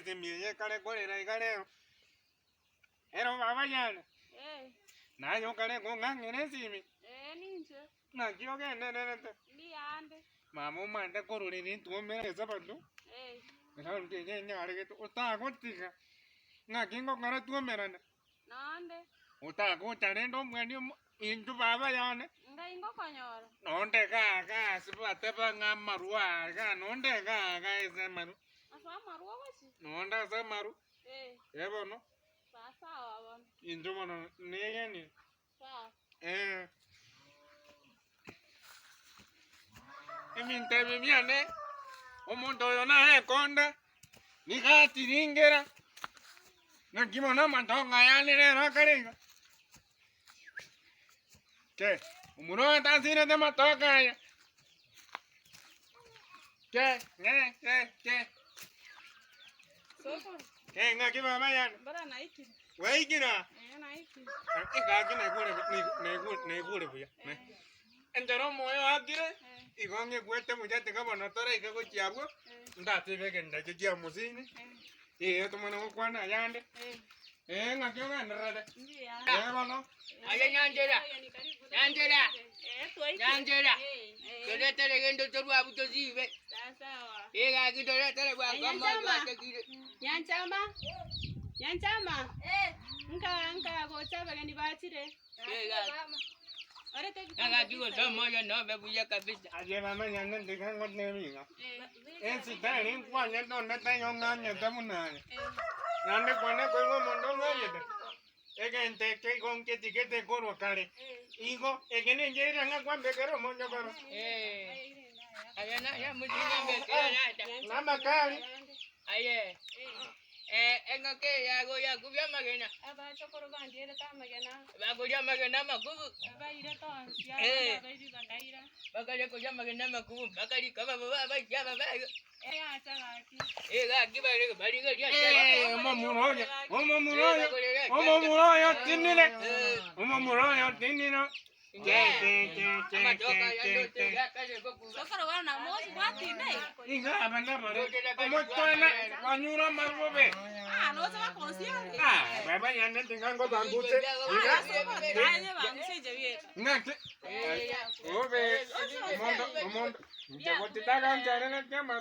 esimi eye ekare korera iga rero. Ero baba yane, Eh, naye okare kong'ang'era esimi, eh, ninche. naki ogendererete? Mbuyande. Mama omanyete kororera entwomera esabato, Eh, eraundi eye enyaregete otagotiga, ng'aki ngokora twomerane, nonde. otagocha rende omweni omo intwe baba yane, Ngai ngokonyora. nonde iga iga ase bateba ng'a amarwa aya iga nonde iga iga ase amarwa, Ase amarwa ogochia? nonde ase amarwa. Eh. Bono. Sawa bono. Inche bono negenire. Sawa. Eh. Ebinto ebi biane, omonto oyo naye ekonda, nigo atiringera, naki bono amatongo aya ane rero akare iga. Ke, omura oyo tasirete amatoke aya. Ke, ng'e, ke, ke. Sokoro. Ke, ng'aki baba yane? Mbora naikire. Waikire? Eh, naikire. Egaki naigure naigure naigure buya. Eh. Enchera omoyo oakire, Eh. igo ng'igwete buya tiga bono toraike gochia abwo, Eh. ndatebe egento ekio kia omosinyi, Eh. eh tomanye gokwana ayande. Eh. Eh, ng'aki ogendererete? Mbuya. Eh bono. Aye Nyanchera, Nyanchera, Eh, twaikire. Nyanchera, Eh. toretere gento torwe abwo tosibe. Sawa sawa. Eh, gaki toretere bwango Nyanchama. amagwatekire. Nyanchama. Nyanchama. Nka nka gocha abageni bachire. Eh, gaki. Gaki gose omoyo nobe buya kabisa. Aye bamanyane tiga ngotebi iga. Eh. Esitari nkwanyete onde taiyo ong'anyete buna aye. Eh. Naende kwane koigwa omonto ong'anyete, egento eke igo nketigete korwa kare. Eh. Igo eke nenchera ng'a kwambekera omonyokoro. Eh. Aye naye omosinga mbekere rata. Namakari. Aye. Eh, eng'oko eye yagoya kubia amagena. Abachokoro bandierete amagena. Bakoria amagena amakubu. Bairete onsi, Eh. abana abairi bakaira. Bakaria koria amagena amakubu mpaka riko babo babaisia ababayo. Eh, acha gaki. Eh, gaki bare barigeria Eh, omomura oyo, omomura oyo, omomura oyo otinire, omomura oyo otinire. Iga aba nabare omotwana banyure amarobe. Ah, baba yane tinga ngobanguse. Iga ng'aki obe omonto omonto inche gotitaka ncharere kiama.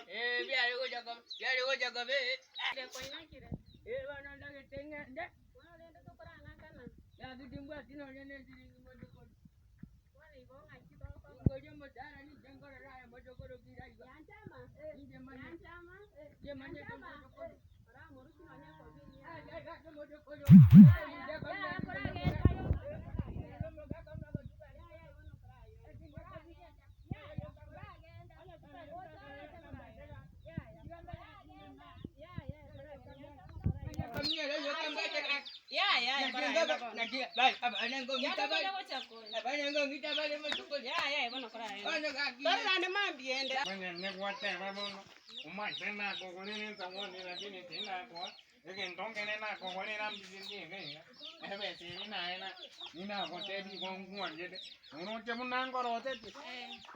Onye gwateba bono, omanyete nakogorera esabuni lakini tinakoa, egento nkere nakogorera mbuya ndiga iga, ebesa eri naye na ninagotebia igo nkwanchete, noroche buna nkoroseti,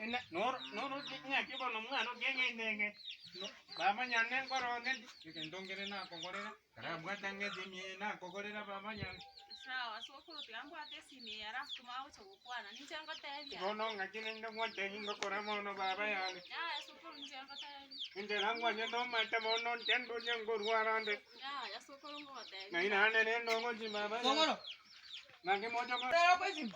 ina noro noroche ng'aki bono mwarokia egento eke, baba nyane nkoroseti, egento nkere nakogorera. Karabwate ang'e esimi eye nakogorera baba yane. Sawa, sokoro tiga mbwate esimi eye alafu tumanye gocha gokwana, ninche ngotebia. Bono ng'aki rende gwantebia ngokora bono baba yane. Yaya sokoro ninche ngotebia. Inche nangwanyete omanyete bono inche ndoche nkorwara nde. Yaya sokoro ngogotebia. Ng'ai naende rende ogochi baba yane. Sokoro. Ng'aki mocha ko- Rero kwesimi.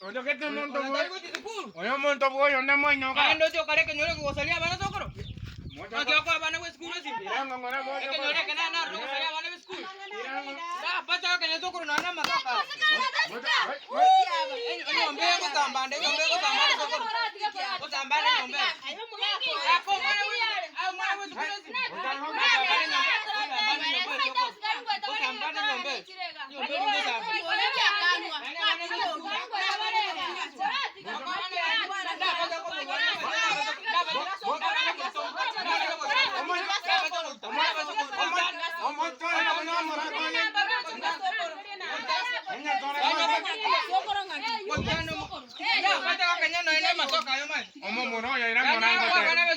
Ochogete omonto bwo- Otari gochi sukuru. oyo omonto bwoyo namoinoka. Naende oche okare ekenyoro gosaria abana sokoro. Mocha Naki ko- okoa abana b'esukuru esimi. Irango ng'ora mocha ko- Ekenyoro eke naro naro gosaria abana b'esukuru. Irango. Ndapata okenya sokoro nonya na amatoka. Mocha- wai- wai. Enyomba egosambanda, enyomba egosambanda sokoro. Gosambanda enyomba eye. Aka omwana bwe- aye omwana bw'esukuru esimi. Gosambanda enyomba, gosambanda enyomba eye sokoro. Gosambanda enyomba eye. Enyomba eye gosamba. Omomura oyo ira morangete.